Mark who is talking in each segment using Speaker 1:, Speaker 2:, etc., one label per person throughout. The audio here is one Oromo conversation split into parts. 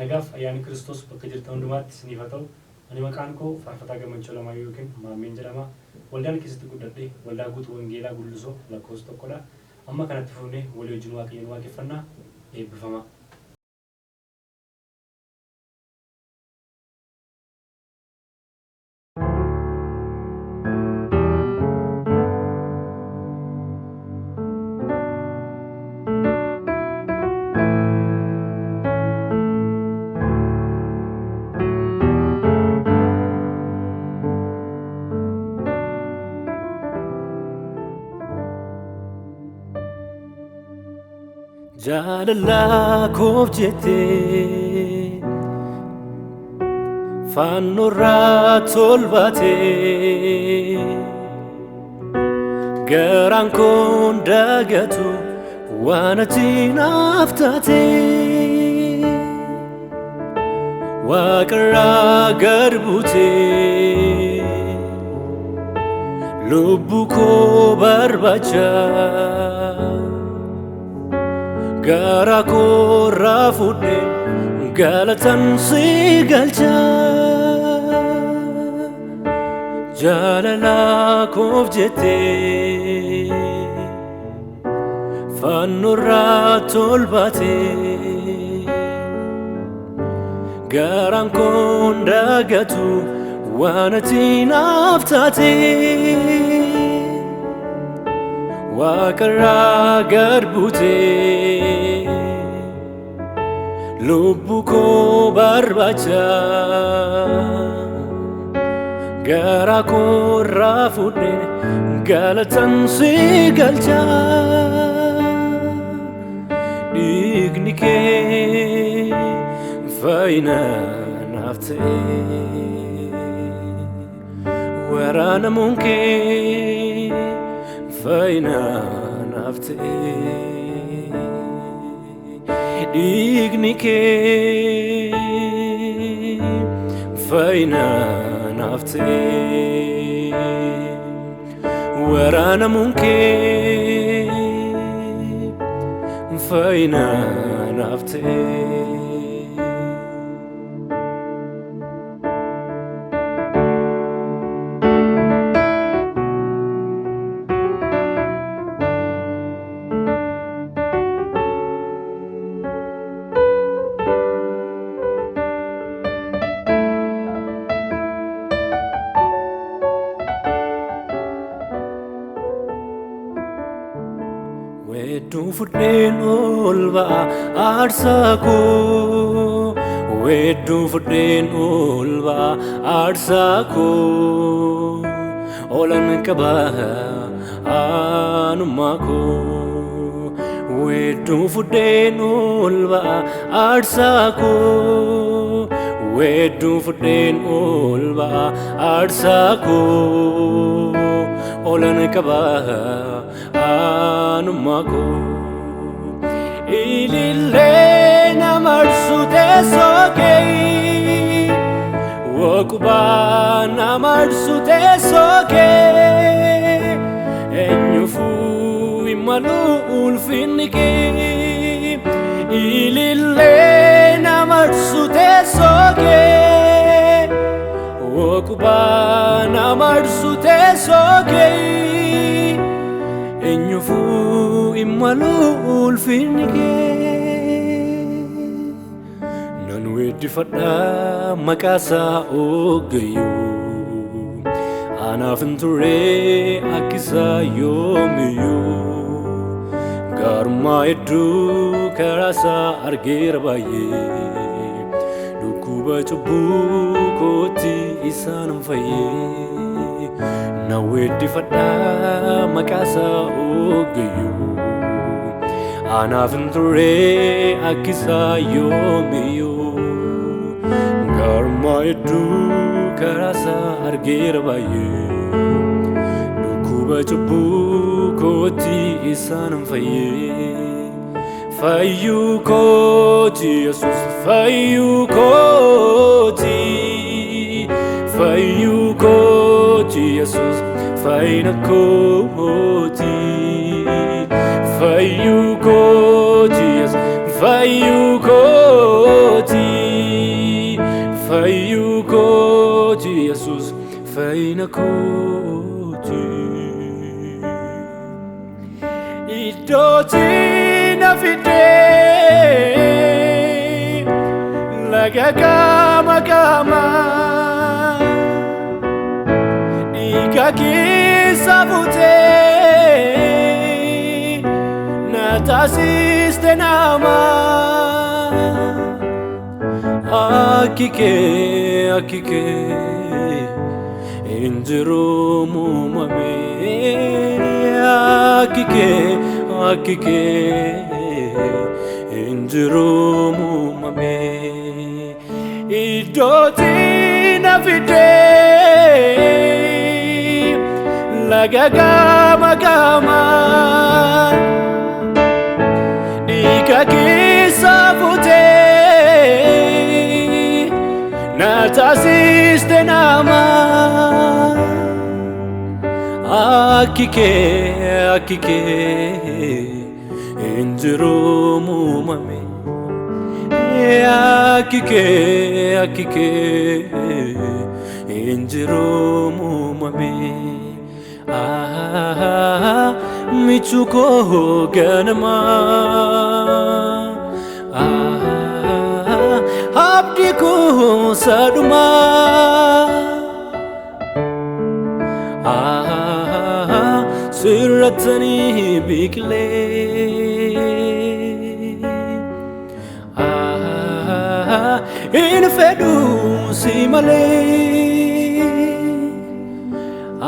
Speaker 1: Nagaaf ayyaanni Kiristoos bakka jirtan hundumaatti isiniif haa ta'u. Ani maqaan koo Faarfataa Gammachuu Alamaayyoo yookiin Maammeen jedhama. Waldaan keessatti guddadhe Waldaa Guutuu Wangeelaa Gullisoo lakkoofsa tokkodha. Amma kanatti fufnee walii wajjin Waaqayyoon waaqeffannaa. Eebbifamaa.
Speaker 2: Jaalala koof jettee fannoorraa tolbaatee garaan koon dagatu waan ati naaf taate waaqarraa gad buutee lubbuu koo barbaacha. Gara koorraa fudhee galatan si galcha. Jaalala koof jettee fannoorraa tolbaatee garaan koon dagatu waan ati naaf taate. Waaqarraa gad buutee lubbuu koo barbaacha gara koorraa fudhee galatan si galcha. Dhiigni kee fayyina naaf ta'e waraanamuun kee fayyina naaf ta'e dhiigni kee fayyina naaf ta'e waraanamuun kee fayyina naaf ta'e. Weedduu fudheen ol ba'a aarsaa koo. Weedduu fudheen ol ba'a aarsaa koo. Olan qaba aanummaa koo. Weedduu fudheen ol ba'a aarsaa koo. Weedduu fudheen ol ba'a aarsaa koo. Olan qaba aanummaa koo. Ilillee namarsu teessoo kee. Waaqubaa namarsu teessoo kee. Eenyufuu hin malu ulfinni kee. Ilillee namarsu teessoo kee. Waaqubaa namarsu teessoo kee. Eenyufuu hin malu ulfinni kee. Nan weeddifadha maqaa isaa ogeeyyuu. Anaaf hin turre akki isaa yoomiyyuu. Gaarummaa hedduu karaa isaa argeera baay'ee. Dhukkuba cubbuu kootti isaan hin fayyee. Nan weeddifadha maqaa isaa ogeeyyuu. Anaaf hin turre akki isaa yoomiyyuu. Gaarummaa hedduu karaa isaa argeera baay'ee. Dhukkuba cubbuu kootti isaan hin fayyee. Fayyuu kooti Yesuus fayyuu kooti. Fayyuu kooti Yesuus fayyina kooti. Fayyuu kooti Yesuus fayyuu kooti. Yesuus fayyina kooti. Iddootti na fidee laga gama gama dhiiga keessa futee na taasiste nama. Akki kee akki kee hin jiru muumame akki kee akki kee hin jiru muumame iddootti na fidee laga gama gama dhiiga keessa futee na taasiste nama. Akki kee akki kee hin jiru muumame akki kee akki kee hin jiru muumame. Michuu koo ganama abdii koo sadhuma sirrattanii biqilee hin fedhu si malee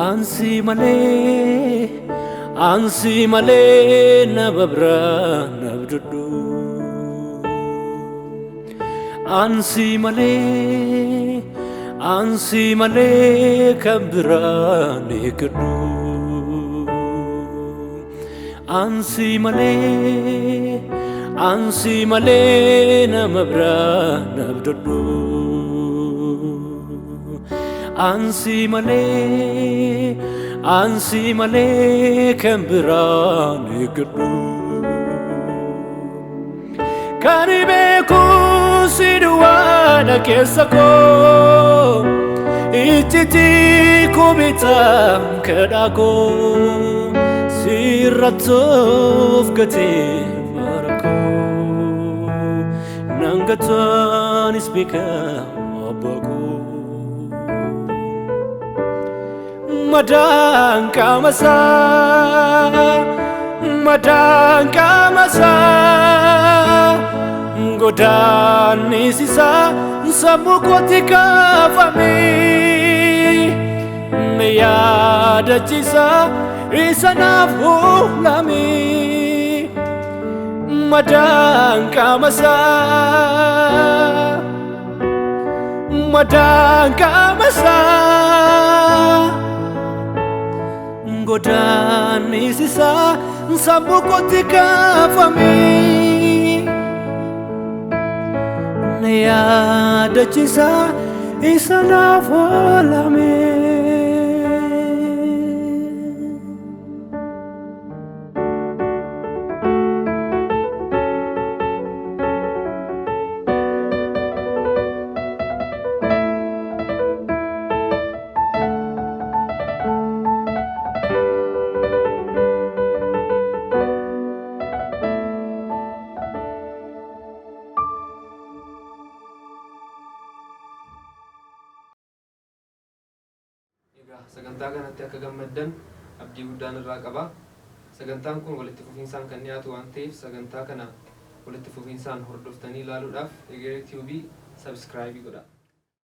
Speaker 2: ansi malee ansi malee na babra nabdudhu ansi malee ansi malee kan biraa eeggadhu ansi malee ansi malee nama biraa nabdudhu ansi malee ansi malee kan biraa eeggadhu. Kan beeku si duwwaadha keessa koo iccitii kubitaa kadhaa koo sirratti of gatee bara koo nan gataanis beeka abbaa koo. Madaan qaama isaa madaan qaama isaa godaannis isaa sammuu kootti kaafame na yaadachiisa isa naaf oolame madaan qaama isaa madaan qaama isaa godaannis isaa sammuu kootti kaafame na yaadachiisa isa naaf oolame.
Speaker 3: Egaa sagantaa kanatti akka gammaddan abdii guddaan irraa qaba. Sagantaan kun walitti fufinsaan kan dhiyaatu waan ta'eef sagantaa kana walitti fufinsaan hordoftanii ilaaluudhaaf Egeree TV subscribe godhaa.